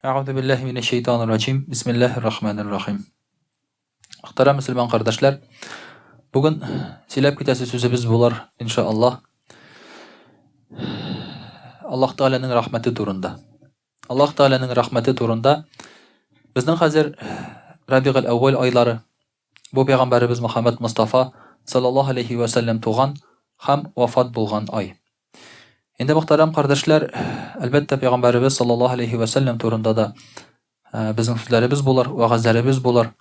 Әгъузу биллаһи минәш шәйтанир раҗим. Бисмиллаһир рахманир рахим. Мөхтәрәм мөселман кардәшләр, бүген сөйләп китәсе сүзебез булыр, иншаллаһ. Аллаһ Тәгаләнең рәхмәте турында. Аллаһ Тәгаләнең рәхмәте турында безнең хәзер Рабигуль әүвәл айлары бу пәйгамбәребез Мөхәммәд Мустафа саллаллаһу алейхи ва сәлләм туган һәм вафат булган ай. Инде мөхтәрәм кардәшләр, әлбәттә, пәйгамбәребез саллаллаһу алейхи ва сәлләм турында да э, безнең сүзләребез булыр, вәгазьләребез булыр.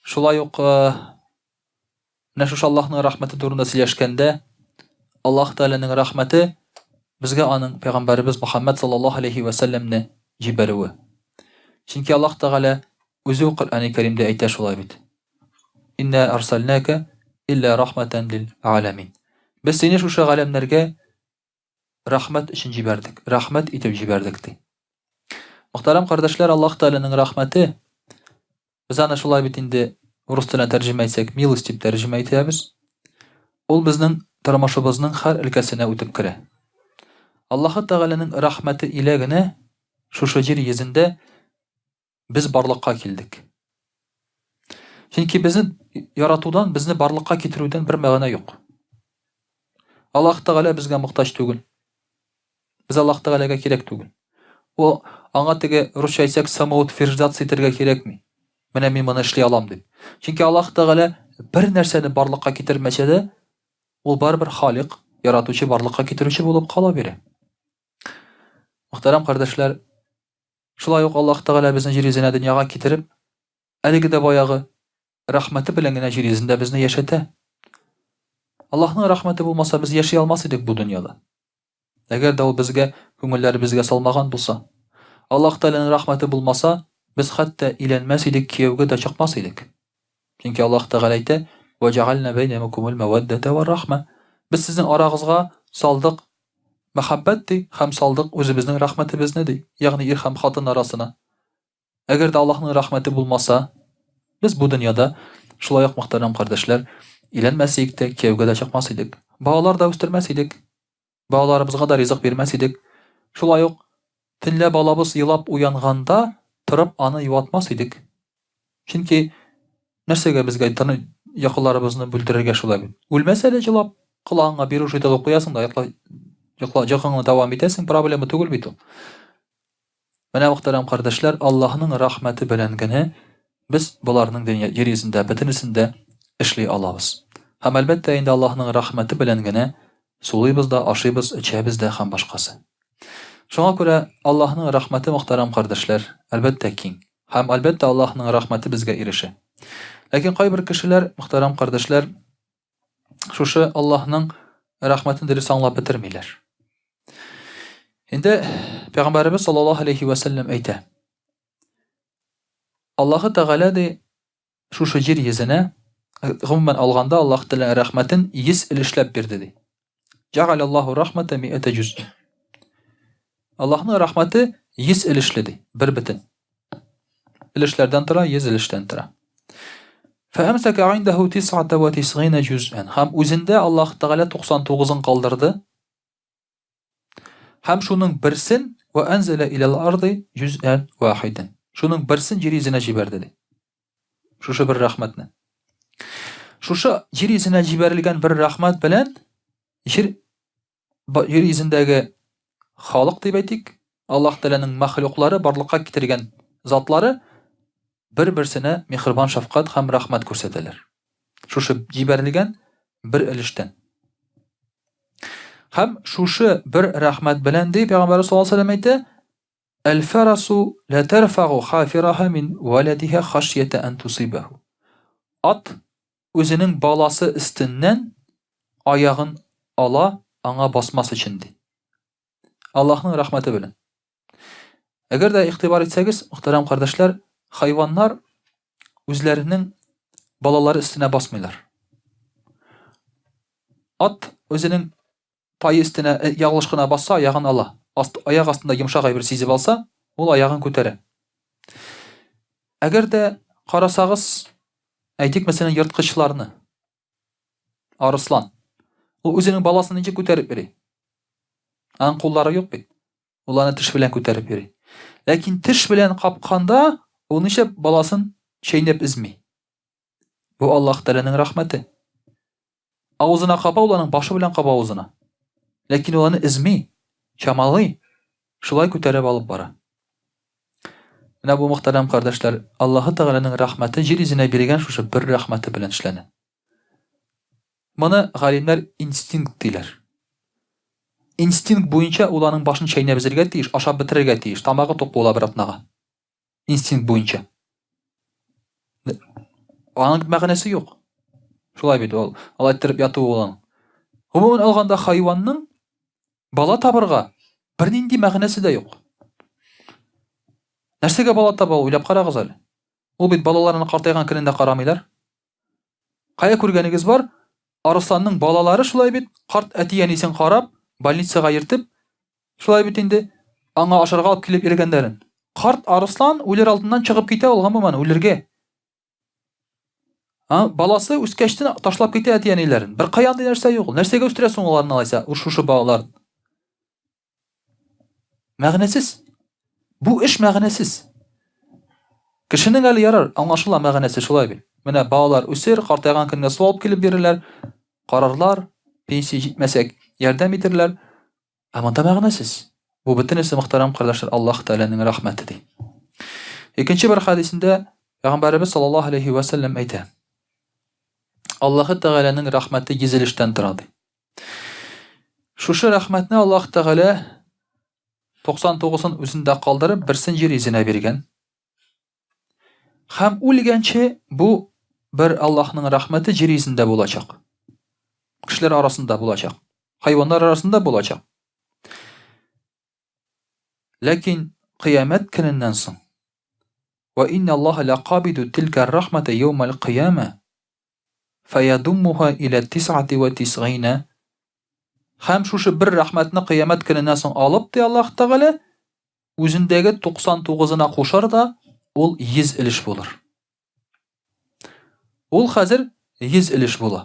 Шулай ук э, менә шушы Аллаһның рәхмәте турында сөйләшкәндә, Аллаһ Тәгаләнең рәхмәте безгә аның пәйгамбәребез Мөхәммәд саллаллаһу алейхи ва сәлләмне җибәрүе. Чөнки Аллаһ Тәгалә үзе Коръәни Кәримдә әйтә шулай бит. Инна арсалнака илля рахматан лил аламин. Без сине шушы галәмнәргә рәхмәт өчен җибәрдек, рәхмәт итеп җибәрдек ди. Мөхтәрәм кардәшләр, Аллаһ Тәгаләнең рәхмәте без аны шулай бит инде урыс теленә тәрҗемә итсәк, милость дип тәрҗемә итәбез. Ул безнең тормышыбызның һәр өлкәсенә үтеп керә. Аллаһ Тәгаләнең рәхмәте илә генә шушы җир йөзендә без барлыкка килдек. Чөнки безне яратудан, безне барлыкка китерүдән бер мәгънә юк. Аллаһ Тәгалә безгә мохтаҗ түгел. Без Аллаһ Тәгаләгә кирәк түгел. Ул аңа теге русча әйтсәк самоутверждаться итәргә кирәкми. Менә мин моны эшли алам дип. Чөнки Аллаһ Тәгалә бер нәрсәне барлыкка китермәсә дә, ул барыбер Халик, яратучы, барлыкка китерүче булып кала бирә. Мөхтәрәм кардәшләр, Шулай ук Аллаһ Тәгалә безне җир йөзенә дөньяга китереп, әлеге дә баягы рәхмәте белән генә җир йөзендә безне яшәтә. Аллаһның рәхмәте булмаса, без яши алмас идек бу дөньяда. Әгәр дә ул безгә күңелләребезгә салмаган булса, Аллаһ Тәгаләнең рәхмәте булмаса, без хәтта өйләнмәс идек, кияүгә дә чыкмас идек. Чөнки Аллаһ Тәгалә әйтә: "Ва җәгальна бәйнәкумул мәвәддәтә вар-рахма". Без сезнең арагызга салдык Мәхәббәт, ди, һәм салдык үзебезнең рәхмәтебезне, ди, ягъни ир һәм хатын арасына. Әгәр дә Аллаһның рәхмәте булмаса, без бу дөньяда, шулай ук, мөхтәрәм кардәшләр, өйләнмәс идек тә, кияүгә дә чыкмас идек, балалар да үстермәс идек, балаларыбызга да ризык бирмәс идек. Шулай ук, төнлә балабыз елап уянганда, торып аны юатмас идек. Чөнки нәрсәгә безгә тыны якынларыбызны бүлдерергә шулай бит. Үлмәс әле җылап, колагыңа беруши тыгып куясың да, йокла, йокла, йокыңны дәвам итәсең, проблема түгел бит ул. Менә мөхтәрәм кардәшләр, Аллаһның рәхмәте белән генә без боларның дөнья җир йөзендә бөтенесен дә эшли алабыз. Һәм әлбәттә инде Аллаһның рәхмәте белән генә сулыйбыз да, ашыйбыз, эчәбез дә һәм башкасы. Шуңа күрә Аллаһның рәхмәте мөхтәрәм кардәшләр, әлбәттә киң. Һәм, әлбәттә, Аллаһның рәхмәте безгә ирешә. Ләкин кайбер кешеләр, мөхтәрәм кардәшләр, шушы Аллаһның рәхмәтен дөрес аңлап бетермиләр. Инде Пәйгамбәребез саллаллаһу алейхи ва сәлләм әйтә. Аллаһы Тәгалә ди, шушы җир йөзенә, гомумән алганда Аллаһ Тәгалә рәхмәтен 100 өлешләп бирде ди. Җәгаләллаһу рахмата миәтә җүз. Аллаһның рәхмәте 100 өлешле ди, бер бөтен. Өлешләрдән тора, 100 өлештән тора. Фәәмсәкә индәһу тисгата ва тисгина җүзән. Һәм үзендә Аллаһ Тәгалә 99-ын калдырды. Һәм шуның берсен ва әнзәлә иләл арды җүзән вахидән. Шуның берсен җир йөзенә җибәрде ди. Шушы бер рәхмәтне. Шушы җир йөзенә җибәрелгән бер рәхмәт белән җир җир йөзендәге халык дип әйтик, Аллаһ Тәгаләнең мәхлуклары барлыкка китергән затлары бер-берсенә михрибан шәфкать һәм рәхмәт күрсәтәләр. Шушы җибәрелгән бер өлештән. Һәм шушы бер рәхмәт белән ди Пәйгамбәрбез саллаллаһу алейһи ва сәлләм әйтә, Әл-фәрасу ла тәрфагу хафираһа мин вәләдиһа хашьята ан тусибаху. Ат үзенең баласы өстеннән аягын ала, аңа басмас өчен ди. Аллаһның рәхмәте белән. Әгәр дә игътибар итсәгез, мөхтәрәм кардәшләр, хайваннар үзләренең балалары өстенә басмыйлар. Ат үзенең Тай өстенә ялгыш кына басса, аягын ала. Аст, аяк астында йомшак әйбер сизеп алса, ул аягын күтәрә. Әгәр дә карасагыз, әйтик, мәсәлән, ерткычларны. Арыслан. Ул үзенең баласын ничек күтәреп йөри? Аның куллары юк бит. Ул аны теш белән күтәреп йөри. Ләкин теш белән капканда ул нишләп баласын чәйнәп өзми? Бу Аллаһ Тәгаләнең рәхмәте. Авызына каба, ул аның башы белән каба авызына. Ләкин ул аны өзми, чамалый, шулай күтәреп алып бара. Менә бу мөхтәрәм кардәшләр, Аллаһы Тәгаләнең рәхмәте җир йөзенә биргән шушы бер рәхмәте белән эшләнә. Моны галимнәр инстинкт диләр. Инстинкт буенча ул аның башын чәйнәп өзергә тиеш, ашап бетерергә тиеш, тамагы тук була бер атнага. Инстинкт буенча. Аның мәгънәсе юк. Шулай бит ул. Алай иттереп ятуы ул аның. Гомумән алганда хайванның бала табырга бернинди мәгънәсе дә юк. Нәрсәгә бала таба ул, уйлап карагыз әле. Ул бит балаларының картайган көнендә карамыйлар. Кая күргәнегез бар? Арысланның балалары шулай бит, карт әти-әнисен карап, больницага йөртеп, шулай бит инде, аңа ашарга алып килеп йөргәннәрен. Карт арыслан үлер алдыннан чыгып китә ул гомумән үлергә. А, баласы үскәчтен ташлап китә әти-әниләрен. Бер кая андый нәрсә юк. Нәрсәгә үстерәсең аларны алайса, шушы балаларын? Мәгънәсез. Бу эш мәгънәсез. Кешенең әле ярар, аңлашыла мәгънәсе шулай бит. Менә балалар үсер, картайган көнгә су алып килеп бирерләр, карарлар, пенсия җитмәсәк, ярдәм итерләр. Ә монда мәгънәсез. Бу бөтенесе мөхтәрәм кардәшләр Аллаһ Тәгаләнең рәхмәте ди. Икенче бер хәдисендә Пәйгамбәребез саллаллаһу алейхи ва сәлләм әйтә. Аллаһ Тәгаләнең рәхмәте йөз өлештән тора ди. Шушы рәхмәтне Аллаһ Тәгалә 99-ын үзендә калдырып, берсен җир йөзенә биргән. Һәм үлгәнче бу бер Аллаһның рәхмәте җир йөзендә булачак. Кешеләр арасында булачак. Хайваннар арасында булачак. Ләкин кыямәт көненнән соң Ва инна Аллаһа лақабиду тилка рахмата яумал кыяма фаядуммуха иля тисати ва тисгина Һәм шушы бер рәхмәтне кыямәт көненнән соң алып, ди Аллаһ Тәгалә, үзендәге 99-ына кушар да, ул 100 өлеш булыр. Ул хәзер 100 өлеш була.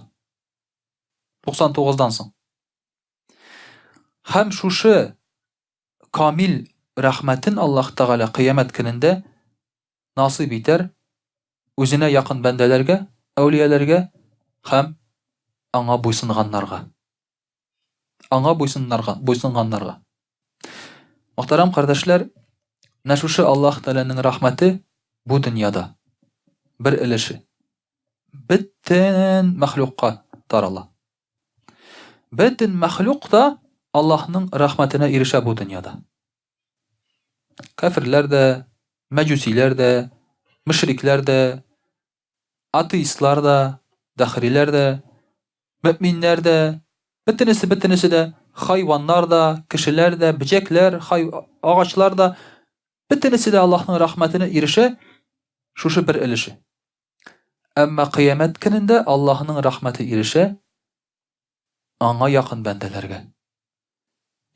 99-дан соң. Һәм шушы камил рәхмәтен Аллаһ Тәгалә кыямәт көнендә насыйп итәр үзенә якын бәндәләргә, әүлияләргә һәм аңа буйсынганнарга. Аңа буйсыннарга, буйсынганнарга. Мөхтәрәм кардәшләр, менә шушы Аллаһ Тәгаләнең рәхмәте бу дөньяда бер өлеше бөтен мәхлукка тарала. Бөтен мәхлук та Аллаһның рәхмәтенә ирешә бу дөньяда. Кафирләр дә, мәҗүсиләр дә, мөшрикләр дә, атеистлар да, дәхриләр дә, мөэминнәр дә, бөтенесе, бөтенесе дә, хайваннар да, кешеләр дә, бөҗәкләр, хай, агачлар да, бөтенесе дә Аллаһның рәхмәтенә ирешә, шушы бер өлеше. Әмма кыямәт көнендә Аллаһның рәхмәте ирешә аңа якын бәндәләргә.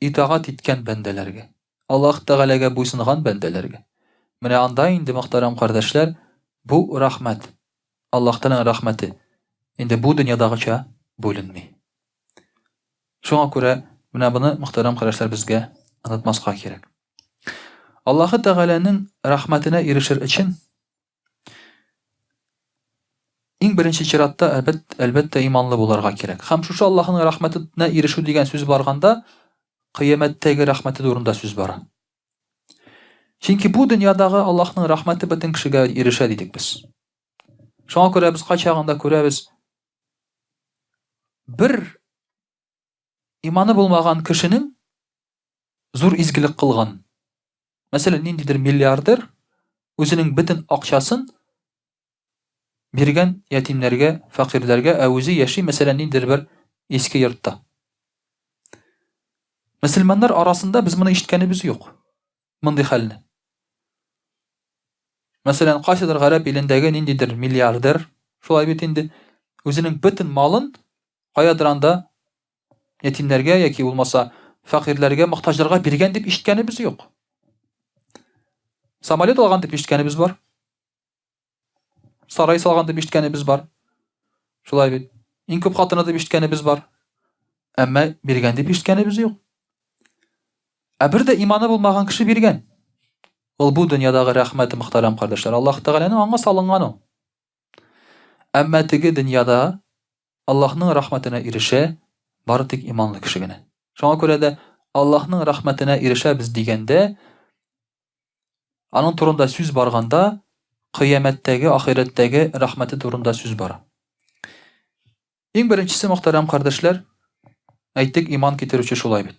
Итагать иткән бәндәләргә. Аллаһ Тәгаләгә буйсынган бәндәләргә. Менә анда инде, мөхтәрәм кардәшләр, бу рәхмәт, Аллаһ Тәгаләнең рәхмәте инде бу дөньядагыча бүленми. Шуңа күрә менә моны, мөхтәрәм кардәшләр, безгә онытмаска кирәк. Аллаһы Тәгаләнең рәхмәтенә ирешер өчен Иң беренче чиратта, әлбәт, әлбәттә, иманлы булырга кирәк. Һәм шушы Аллаһының рәхмәтенә ирешү дигән сүз барганда, кыямәттәге рәхмәте турында сүз бара. Чөнки бу дөньядагы Аллаһның рәхмәте бөтен кешегә ирешә дидек без. Шуңа күрә без кайчагында күрәбез, бер иманы булмаган кешенең зур изгелек кылган. Мәсәлән, ниндидер миллиардер үзенең бөтен акчасын биргән ятимнәргә, фәкыйрьләргә, ә үзе яши, мәсәлән, ниндидер бер иске йортта. Мөселманнар арасында без моны ишеткәнебез юк. Мондый хәлне. Мәсәлән, кайсыдыр гарәп илендәге ниндидер миллиардер, шулай бит инде, үзенең бөтен малын каядыр анда ятимнәргә яки булмаса фәкыйрьләргә, мохтаҗларга биргән дип ишеткәнебез юк. Самолет алган дип ишеткәнебез бар. Сарай салган дип ишеткәнебез бар. Шулай бит. Иң күп хатыны дип ишеткәнебез бар. Әмма биргән дип ишеткәнебез юк. Ә бер дә иманы булмаган кеше биргән. Ул бу дөньядагы рәхмәте, мөхтәрәм кардәшләр, Аллаһ Тәгаләнең аңа салынган ул. Әмма теге дөньяда Аллаһның рәхмәтенә ирешә бары тик иманлы кеше генә. Шуңа күрә дә Аллаһның рәхмәтенә ирешәбез дигәндә, аның турында сүз барганда, кыямәттәге, ахирәттәге рәхмәте турында сүз бара. Иң беренчесе, мөхтәрәм кардәшләр, әйттек, иман китерүче шулай бит.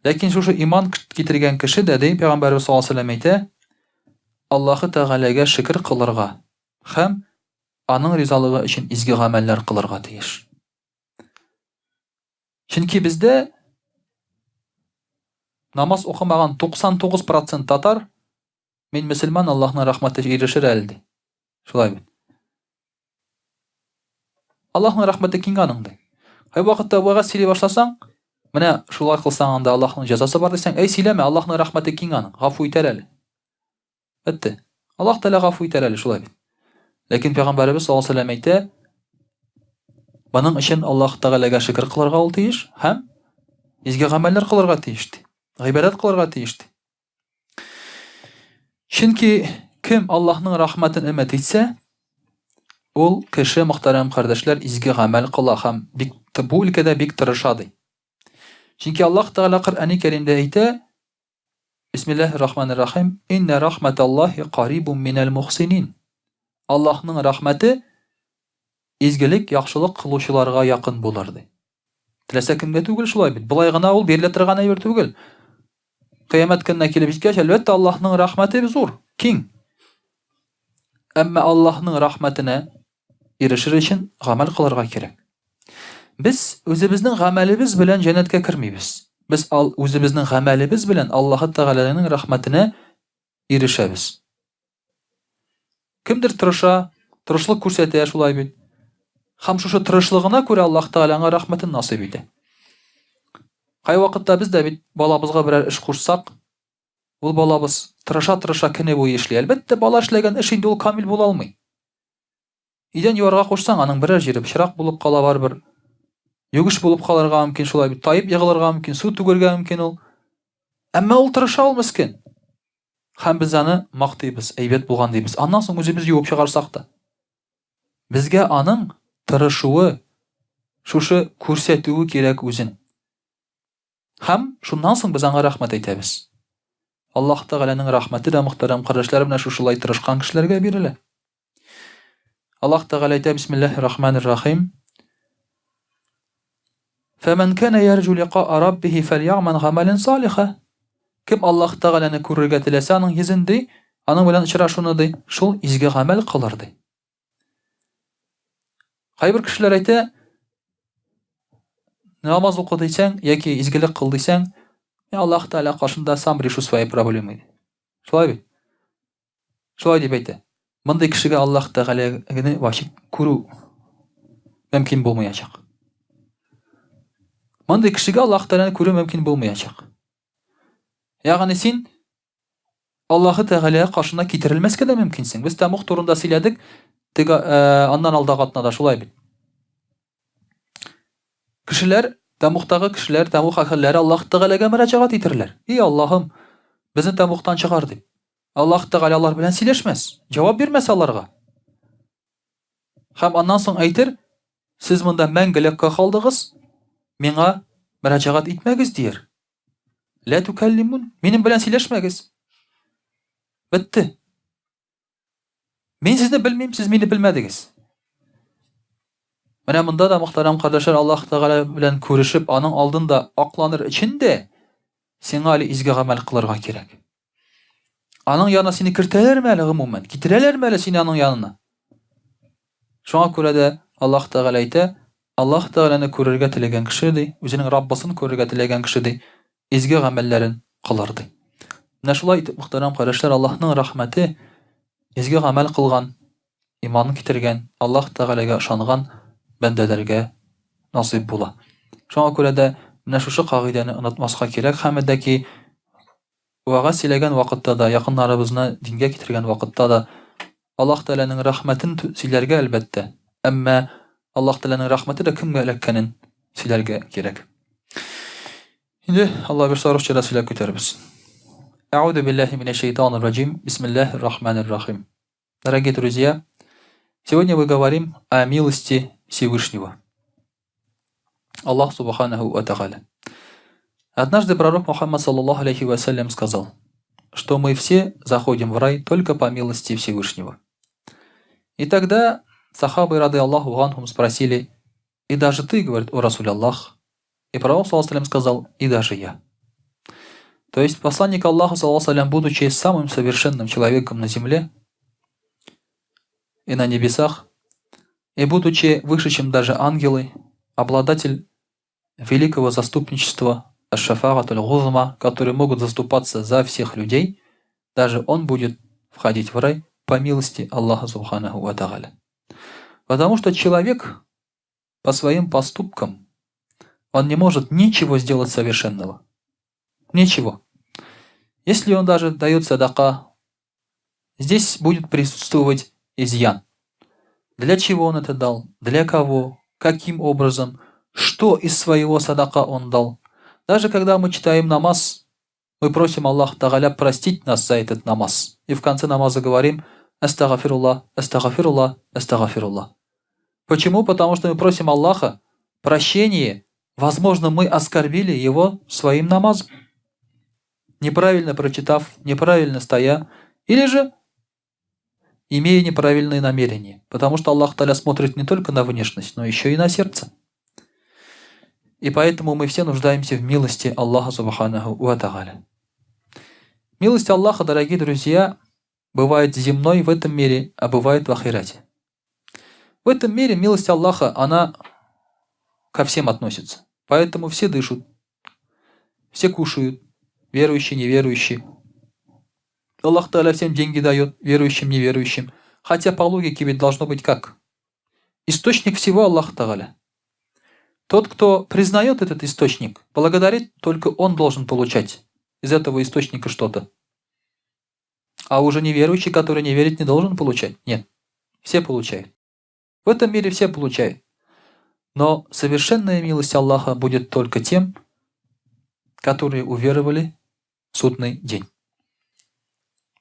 Ләкин шушы иман китергән кеше дә, ди Пәйгамбәрбез саллаллаһу алейһи әйтә, Аллаһы Тәгаләгә шөкер кылырга һәм аның ризалыгы өчен изге гамәлләр кылырга тиеш. Чөнки бездә намаз укымаган 99% татар мин мөселман, Аллаһның рәхмәте ирешер әле ди. Шулай бит. Аллаһның рәхмәте киң аның ди. Кай вакытта вәгазь сөйли башласаң, менә шулай кылсаң анда Аллаһның җәзасы бар дисәң, әй сөйләмә, Аллаһның рәхмәте киң аның, гафу итәр әле. Бетте. Аллаһ Тәгалә гафу итәр әле, шулай бит. Ләкин пәйгамбәребез саллаллаһу алейһи әйтә, моның өчен Аллаһ Тәгаләгә шөкер кылырга ул тиеш һәм изге гамәлләр кылырга тиеш ди. Гыйбадәт кылырга тиеш ди. Чөнки кем Аллаһның рәхмәтен өмет итсә, ул кеше, мөхтәрәм кардәшләр, изге гамәл кыла һәм бик бу өлкәдә бик тырыша ди. Чөнки Аллаһ Тәгалә Коръәни Кәримдә әйтә, Бисмиллаһир Рахманир Рахим, Инна рахматаллаһи карибун минәл мухсинин. Аллаһның рәхмәте изгелек, яхшылык кылучыларга якын булыр ди. Теләсә кемгә түгел шулай бит. Болай гына ул бирелә торган әйбер түгел. Кыямәт көненә килеп җиткәч, әлбәттә, Аллаһның рәхмәте зур, киң. Әмма Аллаһның рәхмәтенә ирешер өчен гамәл кылырга кирәк. Без үзебезнең гамәлебез белән җәннәткә кермибез. Без ал, үзебезнең гамәлебез белән Аллаһы Тәгаләнең рәхмәтенә ирешәбез. Кемдер тырыша, тырышлык күрсәтә, шулай бит. Һәм шушы тырышлыгына күрә Аллаһ Тәгалә аңа рәхмәтен насыйп итә. Кайвакытта без дә бит балабызга берәр эш кушсак, ул балабыз тырыша-тырыша көне буе эшли. Әлбәттә, бала эшләгән эш инде ул камил була алмый. Идән юарга кушсаң, аның берәр җире пычрак булып кала барыбер. Югыш булып калырга мөмкин шулай бит. Таеп егылырга мөмкин, су түгәргә мөмкин ул. Әмма ул тырыша ул мескен. Һәм без аны мактыйбыз, әйбәт булган дибез. Аннан соң үзебез юып чыгарсак та. Безгә аның тырышуы, шушы күрсәтүе кирәк үзен. Һәм шуннан соң без аңа рәхмәт әйтәбез. Аллаһ Тәгаләнең рәхмәте дә, мөхтәрәм кардәшләр, менә шушылай тырышкан кешеләргә бирелә. Аллаһ Тәгалә әйтә, Бисмиллаһир Рахманир Рахим. Фәмән кана ярҗу лиқа'a раббихи фәльягъмәл гамәлән салиха. Кем Аллаһ Тәгаләне күрергә теләсә, аның йөзен ди, аның белән очрашуны ди, шул изге гамәл кылыр ди. Кайбер кешеләр әйтә, намаз укы дисәң, яки изгелек кыл дисәң, мин Аллаһ Тәгалә каршында сам решу свои проблемы. Шулай бит? Шулай дип әйтә. Мондый кешегә Аллаһ Тәгаләне вообще күрү мөмкин булмаячак. Мондый кешегә Аллаһ Тәгаләне күрү мөмкин булмаячак. Ягъни син Аллаһы Тәгалә каршына китерелмәскә дә мөмкинсең. Без тәмуг турында сөйләдек, теге э, аннан алдагы атнада шулай бит. Кешеләр, тәмугтагы кешеләр, тәмуг әһелләре Аллаһ Тәгаләгә мөрәҗәгать итерләр. И Аллаһым, безне тәмугтан чыгар дип. Аллаһ Тәгалә алар белән сөйләшмәс, җавап бирмәс аларга. Һәм аннан соң әйтер, сез монда мәңгелеккә калдыгыз, миңа мөрәҗәгать итмәгез дияр. Лә түкәллимун. Минем белән сөйләшмәгез. Бетте. Мин сезне белмим, сез мине белмәдегез. Менә монда да мөхтәрәм кардәшләр Аллаһ Тәгалә белән күрешеп, аның алдында акланыр өчен дә сиңа әле изге гамәл кылырга кирәк. Аның янына сине кертәләрме әле гомумән? Китерәләрме әле сине аның янына? Шуңа күрә дә Аллаһ Тәгалә әйтә, Аллаһ Тәгаләне күрергә теләгән кеше, ди, үзенең Раббысын күрергә теләгән кеше, ди, изге гамәлләрен кылыр, ди. Менә шулай итеп, мөхтәрәм кардәшләр, Аллаһның рәхмәте изге гамәл кылган, иман китергән, Аллаһ Тәгаләгә ышанган бәндәләргә насыйп була. Шуңа күрә дә менә шушы кагыйдәне онытмаска кирәк һәм дә ки Вәгазь сөйләгән вакытта да, якыннарыбызны дингә китергән вакытта да Аллаһ Тәгаләнең рәхмәтен сөйләргә, әлбәттә, әмма Аллаһ Тәгаләнең рәхмәте дә кемгә эләккәнен сөйләргә кирәк. Инде, Алла бирса, русча да сөйләп китәрбез. Әгъузу биллахи минәш шайтанир раҗим. Бисмиллахир рахманир рахим. Дорогие друзья, сегодня мы говорим о милости Всевышнего. Аллах Субханаху ва Тааля. Однажды пророк Мухаммад, саллаллаху алейхи вассалям, сказал, что мы все заходим в рай только по милости Всевышнего. И тогда сахабы, рады Аллаху анхум, спросили: «И даже ты, — говорит, — о Расуль Аллах?» И пророк, саллаллаху, сказал: «И даже я». То есть посланник Аллаха, саллаллаху, будучи самым совершенным человеком на земле и на небесах, и будучи выше, чем даже ангелы, обладатель великого заступничества, аш-шафагат аль-гузма, которые могут заступаться за всех людей, даже он будет входить в рай по милости Аллаха Субханаху ва Тааля. Потому что человек по своим поступкам, он не может ничего сделать совершенного. Ничего. Если он даже дает садака, здесь будет присутствовать изъян. Для чего он это дал? Для кого? Каким образом? Что из своего садака он дал? Даже когда мы читаем намаз, мы просим Аллаха Тагаля простить нас за этот намаз. И в конце намаза говорим: «Астагафируллах, астагафируллах, астагафируллах». Почему? Потому что мы просим Аллаха прощения. Возможно, мы оскорбили его своим намазом, неправильно прочитав, неправильно стоя, или же имея неправильные намерения. Потому что Аллах Таля смотрит не только на внешность, но еще и на сердце. И поэтому мы все нуждаемся в милости Аллаха Субханаху ва Тааля. Милость Аллаха, дорогие друзья, бывает земной в этом мире, а бывает в ахирате. В этом мире милость Аллаха, она ко всем относится. Поэтому все дышат, все кушают, верующие, неверующие. Аллах Тааля всем деньги дает, верующим, неверующим. Хотя по логике ведь должно быть как? Источник всего Аллах Тааля. Тот, кто признает этот источник, благодарит, только он должен получать из этого источника что-то. А уже неверующий, который не верит, не должен получать. Нет, все получают. В этом мире все получают. Но совершенная милость Аллаха будет только тем, которые уверовали в судный день.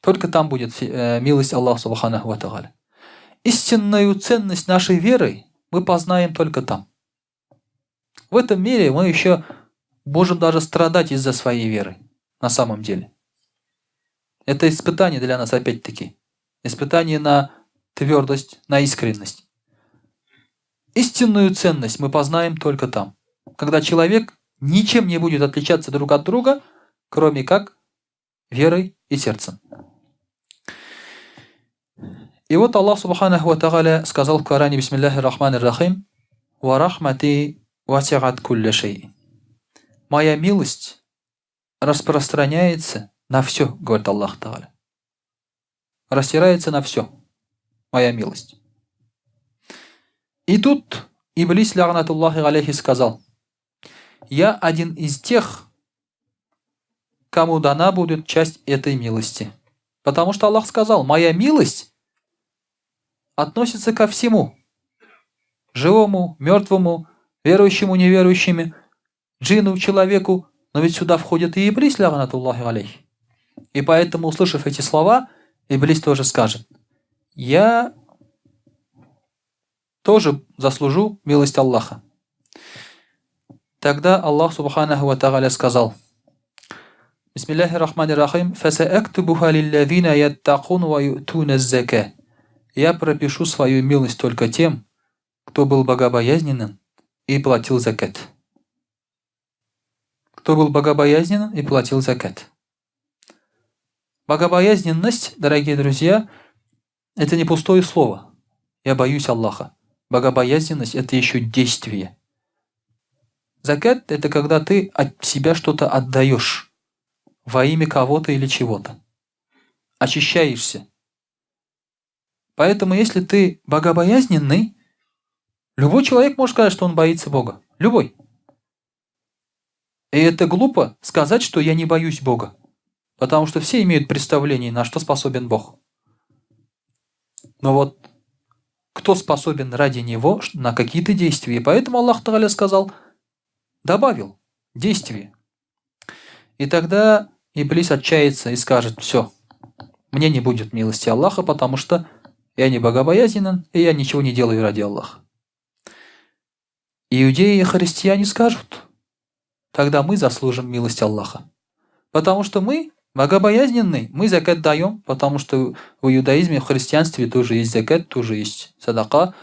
Только там будет милость Аллаха Субханаху ва Тааля. Истинную ценность нашей веры мы познаем только там. В этом мире мы еще можем даже страдать из-за своей веры, на самом деле. Это испытание для нас опять-таки. Испытание на твердость, на искренность. Истинную ценность мы познаем только там, когда человек ничем не будет отличаться друг от друга, кроме как верой и сердцем. И вот Аллах Субханаху ва Тааля сказал в Коране: Бисмиллахи рахмани рахим, «Ва рахмати васиат кулля шей». Моя милость распространяется на все, говорит Аллах Тааля. Растирается на все, моя милость. И тут Иблис, лягнатуллахи алейхи, сказал: я один из тех, кому дана будет часть этой милости. Потому что Аллах сказал: моя милость относится ко всему, живому, мертвому, верующему, неверующему, джину, человеку, но ведь сюда входит и Иблис, лягнатуллахи алейхи. И поэтому, услышав эти слова, Иблис тоже скажет: я тоже заслужу милость Аллаха. Тогда Аллах Субханаху ва Тааля сказал: Бисмиллахи рахмани рахим, фасаактубуха лиллазина яттакун ва ю'туна ззака. Я пропишу свою милость только тем, кто был богобоязненным и платил закят. Кто был богобоязненным и платил закят. Богобоязненность, дорогие друзья, это не пустое слово. Я боюсь Аллаха. Богобоязненность – это еще действие. Закят – это когда ты от себя что-то отдаешь во имя кого-то или чего-то. Очищаешься. Поэтому, если ты богобоязненный, любой человек может сказать, что он боится Бога. Любой. И это глупо сказать, что я не боюсь Бога. Потому что все имеют представление, на что способен Бог. Но вот кто способен ради Него на какие-то действия. И поэтому Аллах Тааля сказал, добавил действие. И тогда Иблис отчается и скажет, все, мне не будет милости Аллаха, потому что я не богобоязненен, и я ничего не делаю ради Аллаха. Иудеи и христиане скажут, тогда мы заслужим милость Аллаха. Потому что мы богобоязненны, мы закят даем, потому что в иудаизме, в христианстве тоже есть закят, тоже есть садака,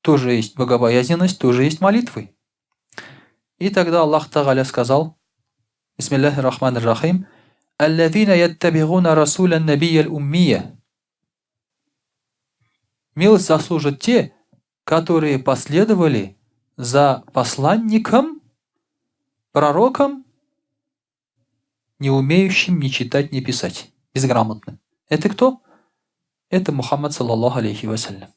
тоже есть богобоязненность, тоже есть молитвы. И тогда Аллах Тагаля сказал, Бисмиллахи рахмани рахим, «Аллазина яттабигуна расуля набия уммия». Милость заслужат те, которые последовали за посланником, пророком, не умеющим ни читать, ни писать, безграмотным. Это кто? Это Мухаммад, саллаллаху алейхи вассалям.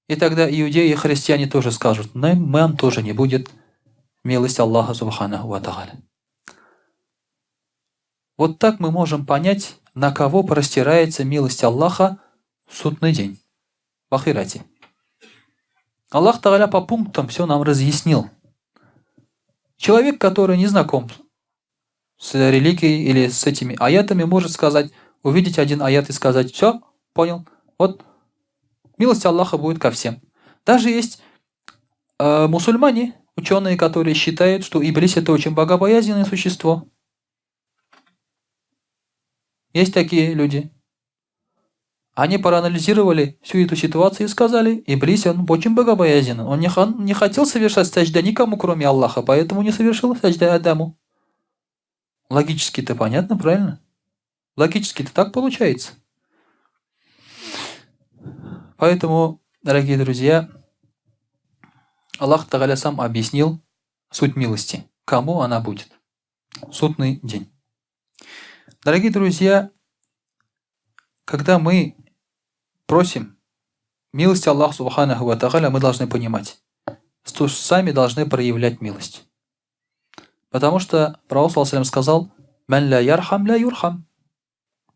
И тогда иудеи и христиане тоже скажут, нам тоже не будет милость Аллаха Субханаху ва Тааля. Вот так мы можем понять, на кого простирается милость Аллаха в судный день, в Ахирате. Аллах Тааля по пунктам все нам разъяснил. Человек, который не знаком с религией или с этими аятами, может сказать, увидеть один аят и сказать, все, понял, вот милость Аллаха будет ко всем. Даже есть мусульмане, ученые, которые считают, что Иблис это очень богобоязненное существо. Есть такие люди. Они проанализировали всю эту ситуацию и сказали, Иблис, он очень богобоязнен. Он не хотел совершать сажда никому, кроме Аллаха, поэтому не совершил сажда Адаму. Логически-то понятно, правильно? Логически-то так получается. Поэтому, дорогие друзья, Аллах Тагаля сам объяснил суть милости. Кому она будет? Судный день. Дорогие друзья, когда мы просим милости Аллаха Субханаху ва Тааля, мы должны понимать, что сами должны проявлять милость. Потому что Пророк саллаллаху алейхи сказал: «Ман ля ярхам ля юрхам».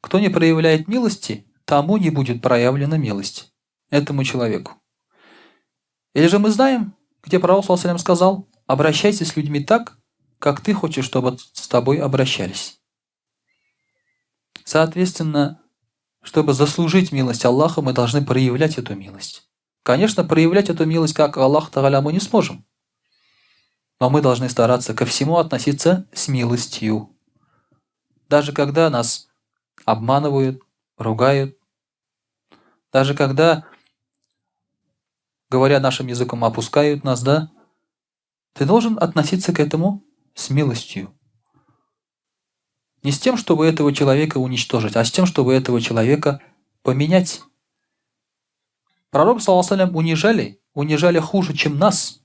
Кто не проявляет милости, тому не будет проявлена милость, этому человеку. Или же мы знаем, где Пророк саллаллаху алейхи сказал: «Обращайся с людьми так, как ты хочешь, чтобы с тобой обращались». Соответственно, чтобы заслужить милость Аллаха, мы должны проявлять эту милость. Конечно, проявлять эту милость, как Аллах Тааля, мы не сможем. Но мы должны стараться ко всему относиться с милостью. Даже когда нас обманывают, ругают, даже когда, говоря нашим языком, опускают нас, да, ты должен относиться к этому с милостью. Не с тем, чтобы этого человека уничтожить, а с тем, чтобы этого человека поменять. Пророк, саллаллаху алейхи ва саллям, унижали хуже, чем нас.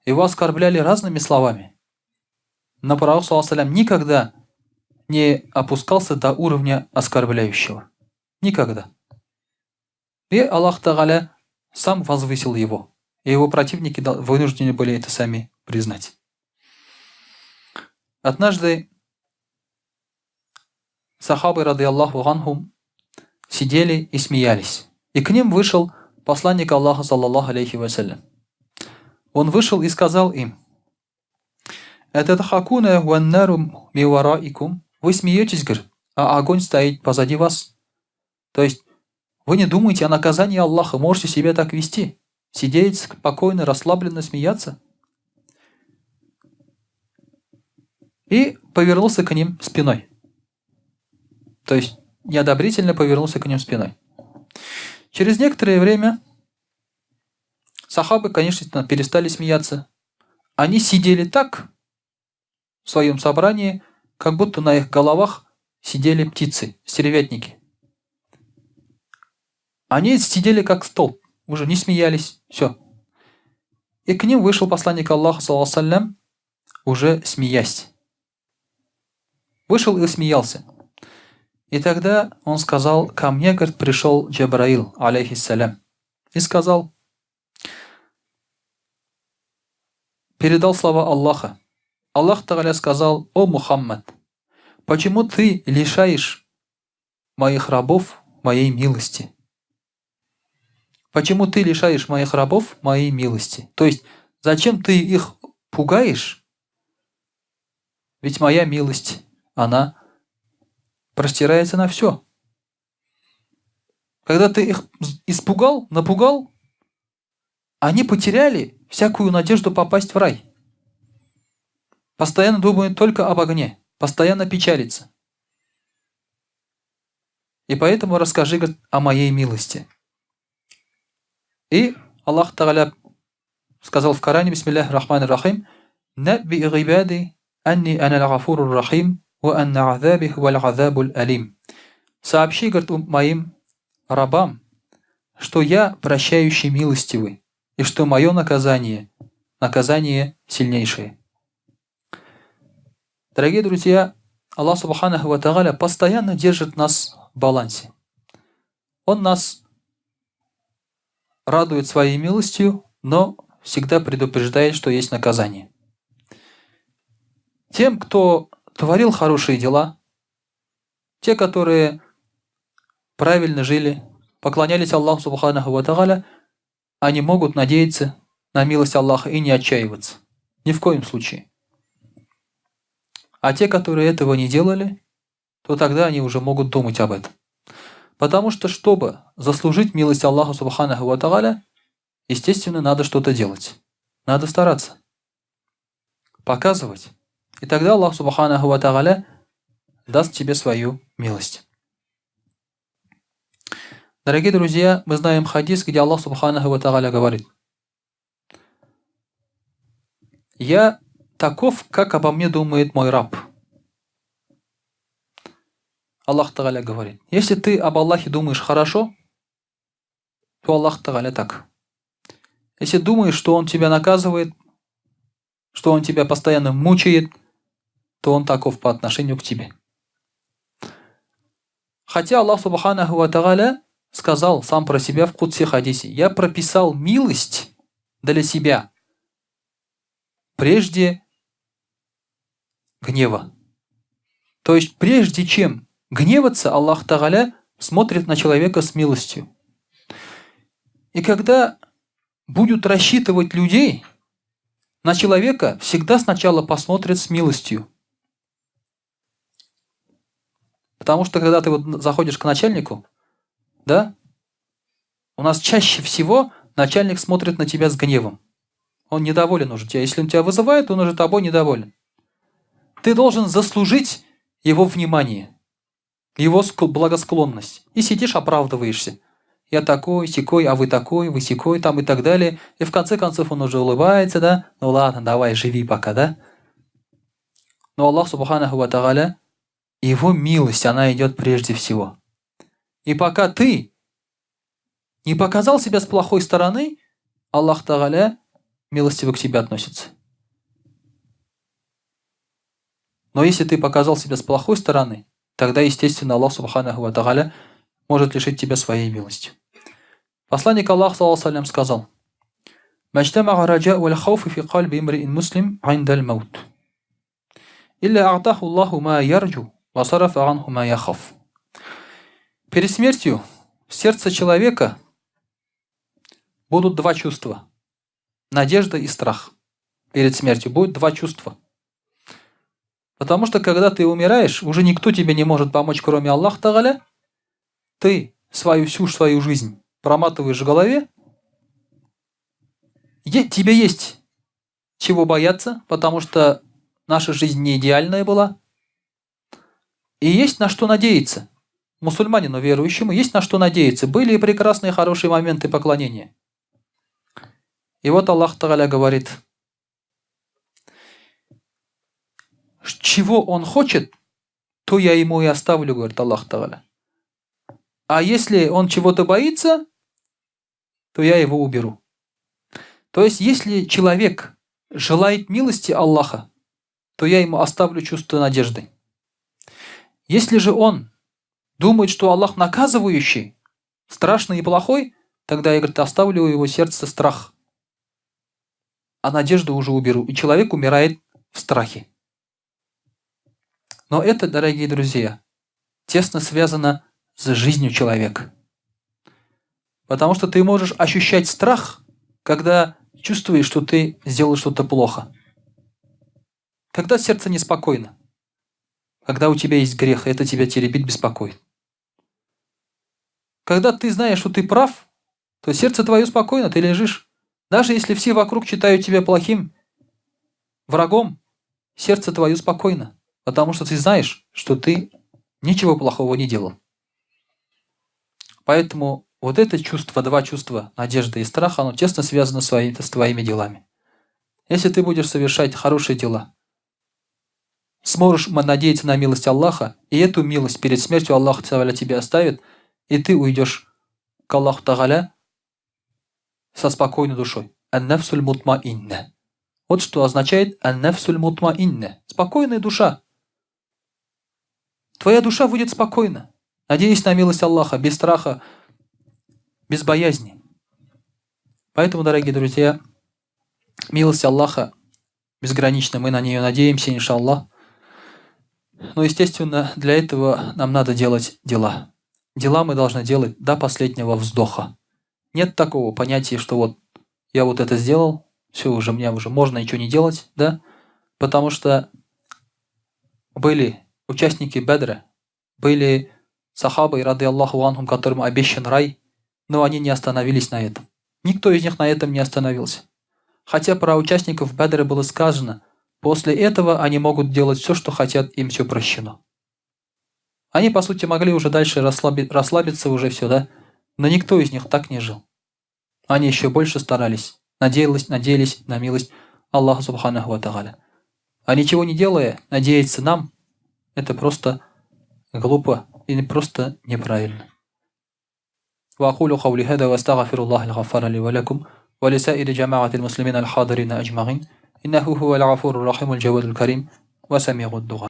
Его оскорбляли разными словами. Но пророк, саллаллаху алейхи ва саллям, никогда не опускался до уровня оскорбляющего. Никогда. И Аллах Тааля сам возвысил его. И его противники вынуждены были это сами признать. Однажды сахабы, радыяллаху анхум, сидели и смеялись. И к ним вышел посланник Аллаха, саллаллаху алейхи вассалям. Он вышел и сказал им: «Атадхакуна ваннару мивараикум». Вы смеетесь, говорит, а огонь стоит позади вас. То есть вы не думаете о наказании Аллаха, можете себя так вести, сидеть спокойно, расслабленно, смеяться. И повернулся к ним спиной. То есть неодобрительно повернулся к ним спиной. Через некоторое время сахабы, конечно, перестали смеяться. Они сидели так в своем собрании, как будто на их головах сидели птицы, стервятники. Они сидели как столб, уже не смеялись, все. И к ним вышел посланник Аллаха, саллаллаху алейхи ва саллям, уже смеясь. Вышел и смеялся. И тогда он сказал: ко мне, говорит, пришел Джабраил, алейхиссалям, и сказал, передал слова Аллаха. Аллах Тааля сказал: о Мухаммад, почему ты лишаешь моих рабов моей милости? Почему ты лишаешь моих рабов моей милости? То есть, зачем ты их пугаешь? Ведь моя милость она простирается на все. Когда ты их испугал, напугал, они потеряли всякую надежду попасть в рай. Постоянно думают только об огне, постоянно печалятся. И поэтому расскажи, говорит, о моей милости. И Аллах Тагаля сказал в Коране, бисмиллахи рахмани рахим, «Набби гибади анни аналь гафурур рахим, ва анна азаби хуваль азабуль алим». Сообщи, говорит, моим рабам, что я прощающий милостивый, и что мое наказание, наказание сильнейшее. Дорогие друзья, Аллах Субханаху Ва Тааля постоянно держит нас в балансе. Он нас радует своей милостью, но всегда предупреждает, что есть наказание. Тем, кто творил хорошие дела, те, которые правильно жили, поклонялись Аллаху Субханаху Ва Тааля, они могут надеяться на милость Аллаха и не отчаиваться. Ни в коем случае. А те, которые этого не делали, то тогда они уже могут думать об этом. Потому что, чтобы заслужить милость Аллаха Субханаху Ва Тааля, естественно, надо что-то делать. Надо стараться. Показывать. И тогда Аллах Субханаху Ва Тааля даст тебе свою милость. Дорогие друзья, мы знаем хадис, где Аллах Субханаху Ва Тааля говорит: «Я таков, как обо мне думает мой раб». Аллах Тагаля говорит: если ты об Аллахе думаешь хорошо, то Аллах Тагаля так. Если думаешь, что Он тебя наказывает, что Он тебя постоянно мучает, то Он таков по отношению к тебе. Хотя Аллах Субханаху Ва Тааля сказал сам про себя в Кудси хадисе: я прописал милость для себя прежде гнева. То есть прежде чем гневаться, Аллах Тагаля смотрит на человека с милостью. И когда будут рассчитывать людей, на человека всегда сначала посмотрят с милостью. Потому что когда ты вот заходишь к начальнику, да, у нас чаще всего начальник смотрит на тебя с гневом. Он недоволен уже тебя. Если он тебя вызывает, он уже тобой недоволен. Ты должен заслужить его внимание, его благосклонность. И сидишь, оправдываешься. Я такой, сякой, а вы такой, вы сякой, там и так далее. И в конце концов он уже улыбается, да? Ну ладно, давай, живи пока, да? Но Аллах Субханаху Ва Тааля, его милость, она идет прежде всего. И пока ты не показал себя с плохой стороны, Аллах Тааля милостиво к тебе относится. Но если ты показал себя с плохой стороны, тогда, естественно, Аллах Субханаху Ва Тааля может лишить тебя своей милости. Посланник Аллаха, саллаллаху алейхи ва саллям, сказал: «Маджтамаа раджа валь хауф фи кальби имриин муслим индаль маут, илля а'таху Аллаху ма ярджу ва сарафа анху ма яхаф». Перед смертью в сердце человека будут два чувства: надежда и страх. Перед смертью будет два чувства. Потому что, когда ты умираешь, уже никто тебе не может помочь, кроме Аллаха Тааля. Ты всю свою жизнь проматываешь в голове. Тебе есть чего бояться, потому что наша жизнь не идеальная была. И есть на что надеяться. Мусульманину, верующему, есть на что надеяться. Были и прекрасные, хорошие моменты поклонения. И вот Аллах Тааля говорит, чего он хочет, то я ему и оставлю, говорит Аллах Тааля. А если он чего-то боится, то я его уберу. То есть, если человек желает милости Аллаха, то я ему оставлю чувство надежды. Если же он думает, что Аллах наказывающий, страшный и плохой, тогда я, говорит, оставлю у его сердце страх, а надежду уже уберу. И человек умирает в страхе. Но это, дорогие друзья, тесно связано с жизнью человека. Потому что ты можешь ощущать страх, когда чувствуешь, что ты сделал что-то плохо. Когда сердце неспокойно. Когда у тебя есть грех, это тебя теребит, беспокоит. Когда ты знаешь, что ты прав, то сердце твое спокойно, ты лежишь. Даже если все вокруг читают тебя плохим врагом, сердце твое спокойно, потому что ты знаешь, что ты ничего плохого не делал. Поэтому вот это чувство, два чувства, надежды и страха, оно тесно связано с твоими делами. Если ты будешь совершать хорошие дела, сможешь надеяться на милость Аллаха, и эту милость перед смертью Аллах Тагаля тебе оставит, и ты уйдешь к Аллаху Тагаля со спокойной душой. Ан-нафсуль мутмаинна. Вот что означает ан-нафсуль мутмаинна. Спокойная душа. Твоя душа будет спокойна. Надеясь на милость Аллаха, без страха, без боязни. Поэтому, дорогие друзья, милость Аллаха безгранична, мы на нее надеемся, иншаллах. Но, естественно, для этого нам надо делать дела. Дела мы должны делать до последнего вздоха. Нет такого понятия, что вот я вот это сделал, все, уже мне уже можно ничего не делать, да? Потому что были участники Бедра, были сахабы, рады Аллаху анхум, которым обещан рай, но они не остановились на этом. Никто из них на этом не остановился. Хотя про участников Бедра было сказано, после этого они могут делать все, что хотят, им все прощено. Они, по сути, могли уже дальше расслабиться уже все, да? Но никто из них так не жил. Они еще больше старались, надеялись на милость Аллаха Субханаху ва Тааля. А ничего не делая, надеяться нам, это просто глупо и просто неправильно. وأقول قولي هذا وأستغفر الله الغفار لي ولكم ولسائر جماعة المسلمين الحاضرين أجمعين إنه هو الغفور الرحيم الجواد الكريم وسميع الدعاء.